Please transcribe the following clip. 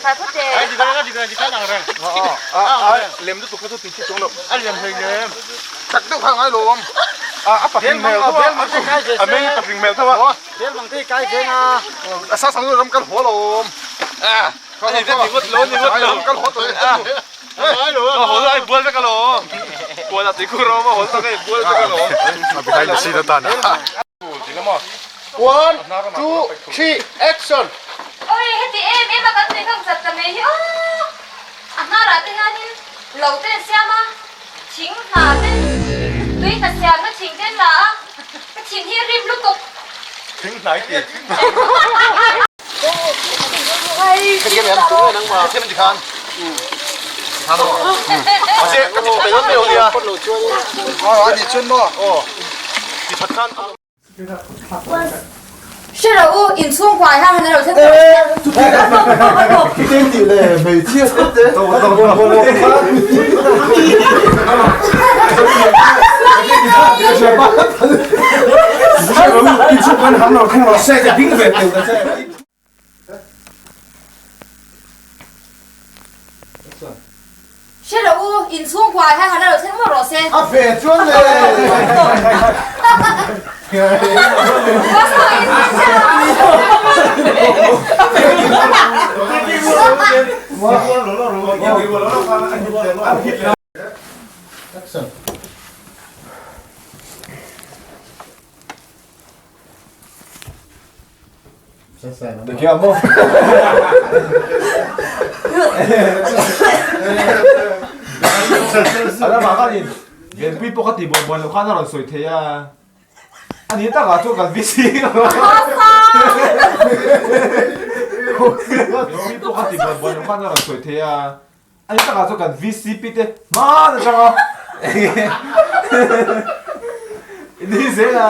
Khai phawt teh. Ai dikha dikha dikha nang reng. A a lem lutuk kha chu tih chi chuang lo. A lem hlei nem. Tak deuh kha ngai lo awm. A a patling hmel tho a. A mei patling hmel tho a. Bel mang te kai ve na. A sa sang ram kal haw lo awm. A ni te ni ngawt lo ni ngawt lo. Ram kal haw tawh e. Ngai lo a haw ai bual vek alawm. Kuala tui khur a awm a haw tak e bual vek alawm. A behind the scene atan a. One, two, three, action! Oi, heti em em a kan tui kham chat ta mai hi aw! A hnarah te hianin lo te an siam a, thing hna te, tui hna siamna thing te an la a, ka thin hi a rim lutuk. Thing hnai ti. Hre lo u, inchhungkua hian han alo thleng tawh sia. Hre lo u, inchhungkua hian han alo thleng maw rawh se. A ve chuan le. A lamah khanin Venpui pawh kha ti buan buan loh khan a rawn sawi thei a, a ni takah chuan kan VC Venpui pawh kha ti buan buan loh khan a rawn sawi thei a, a ni takah chuan kan VCP te hman atanga ni zel a.